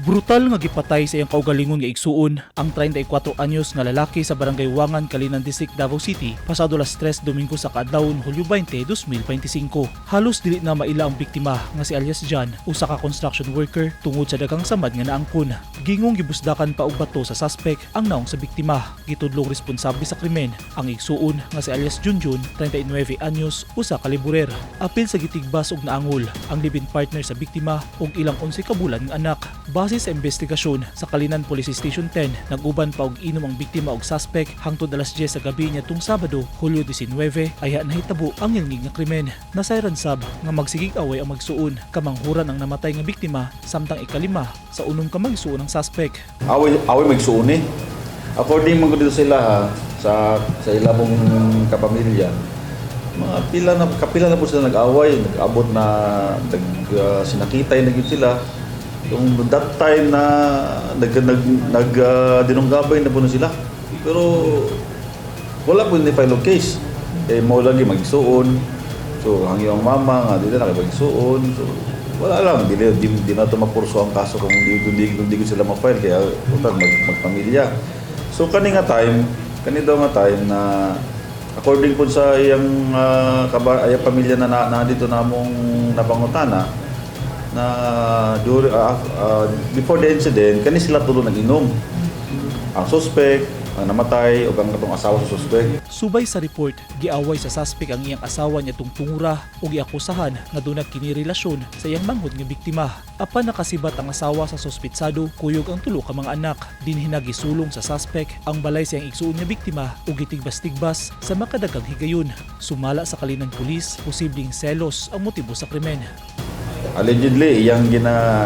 Brutal nga gipatay sa iyang kaugalingon nga igsuon ang 34 anyos nga lalaki sa Barangay Wangan, Calinan District, Davao City pasado alas 3 Domingo sa kaadlawon, Hulyo 20, 2025. Halos dili na maila ang biktima nga si alias John, usa ka construction worker, tungod sa daghang samad nga naangkon. Gingong gibusdakan pa og bato sa suspect ang naong sa biktima. Gitudlong responsable sa krimen ang igsuon nga si alias Junjun, 39 anyos, usa ka laborer. Apil sa gitigbas og naangol ang live-in partner sa biktima ug ilang 11 ka bulan nga anak. Base sa investigasyon sa Calinan Police Station 10, nag-uban pa og inom ang biktima og suspect hangtod alas 10 sa gabi niadtong Sabado, Hulyo 19, ayha nahitabo ang ngilngig nga krimen. Nasayran sab nga magsigig away ang magsuon. Kamanghuran ang namatay nga biktima samtang ikalima sa unom ka magsuon ang suspect. Away away magsuon eh. According man ko dito sa ila ha, sa ila mong kapamilya, mga pila na kapila na po sila nag-away, nag-abot na nag sinakitay na gyud sila. Yung that time na nag nag nag dinunggabay na po na sila. Pero wala po ni file og case. Eh mo lagi magsuon. So hangyo ang mama nga dili na kay magsuon. So wala lang, di na to mapurso ang kaso kung di sila ma-file kaya utan magpamilya. So kani nga time, kani daw nga time na according po sa iyang iyang pamilya na dito namong napangutana na during, before the incident kani sila tulo nag-inom. Ang suspect, ang namatay ug ang katong asawa sa suspect. Subay sa report, giaway sa suspect ang iyang asawa niadtong tungura ug giakusahan nga duna kini relasyon sa iyang manghod nga biktima. Apan nakasibat ang asawa sa suspitsado kuyog ang tulo ka mga anak. Dinhi gisulong sa suspect ang balay sa iyang igsuon nga biktima ug gitigbas-tigbas sa makadaghang higayon. Sumala sa Calinan Police, posibleng selos ang motibo sa krimen. Allegedly iyang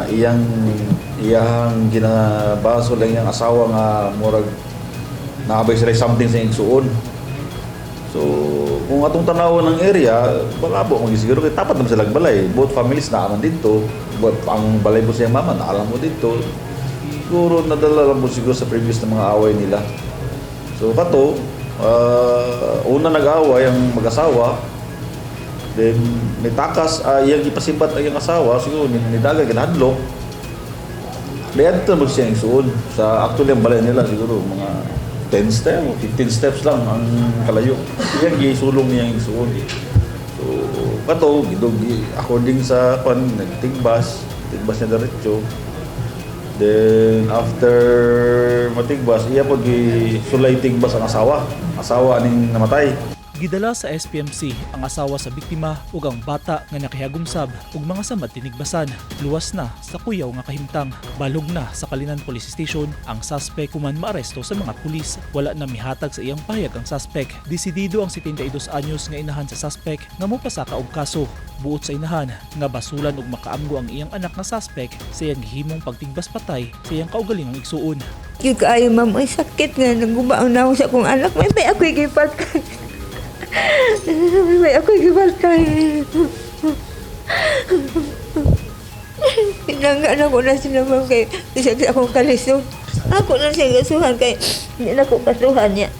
iyang ginabaso lang iyang asawa nga murag naabay sila something sa iyang igsuon. So kung atong tanawon ng area, malabo man siguro kay tapat naman sila balay. Both families naa man dito. Both ang balay po sa iyang mama naa mo dito. Siguro nadala lang po siguro sa previous na mga away nila. So kato, una nag-away ang mag-asawa, then nitakas, iyang ipasibat ang iyang asawa, siguro nidaga ginahadlok. Dayan mo siya igsuon. Sa actually ang balay nila siguro mga 10 steps, 15 steps lang ang kalayo. Iyang gisulong niya ang igsuon. So kato gidog according sa kwan nagtigbas, tigbas niya diretso. Then after matigbas, iya pag sulay tigbas ang asawa. Asawa aning namatay. Gidala sa SPMC ang asawa sa biktima ug ang bata nga nakihagom sab ug mga samad tinigbasan. Luwas na sa kuyaw nga kahimtang. Balog na sa Calinan Police Station ang suspect human maaresto sa mga pulis. Wala na mihatag sa iyang pahayag ang suspect. Desidido ang 72 anyos nga inahan sa suspect nga mopasaka og kaso. Buot sa inahan nga basulan og makaamgo ang iyang anak nga suspect sa iyang gihimong pagtigbas patay sa iyang kaugalingong igsuon. Yung kaayo, ma'am, ay sakit nga naguba ang naong sa akong anak. May ako'y gipatay. May ako'y gipatay. Pinangga na ko na sila, ma'am, kay bisag sa akong kalisod. Ako na siya kasuhan kay hindi na ko kasuhan niya.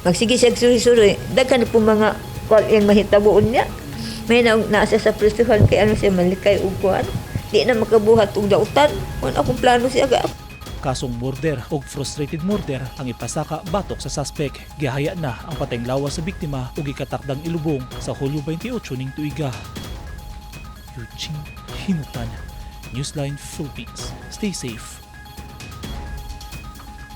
Magsige siya suroy-suroy. Daghan na po mga kuwan yung mahitabuon niya. May na nasa sa presuhan kay ano siya malikay og kuwan. Di na makabuhat og dautan. Wala akong plano siya kay Kasong murder og frustrated murder ang ipasaka batok sa suspect. Gihaya na ang patayng lawas sa biktima ug ikatakdang ilubong sa Hulyo 28 ning tuiga. Eugene Hinutan, Newsline Philippines. Stay safe.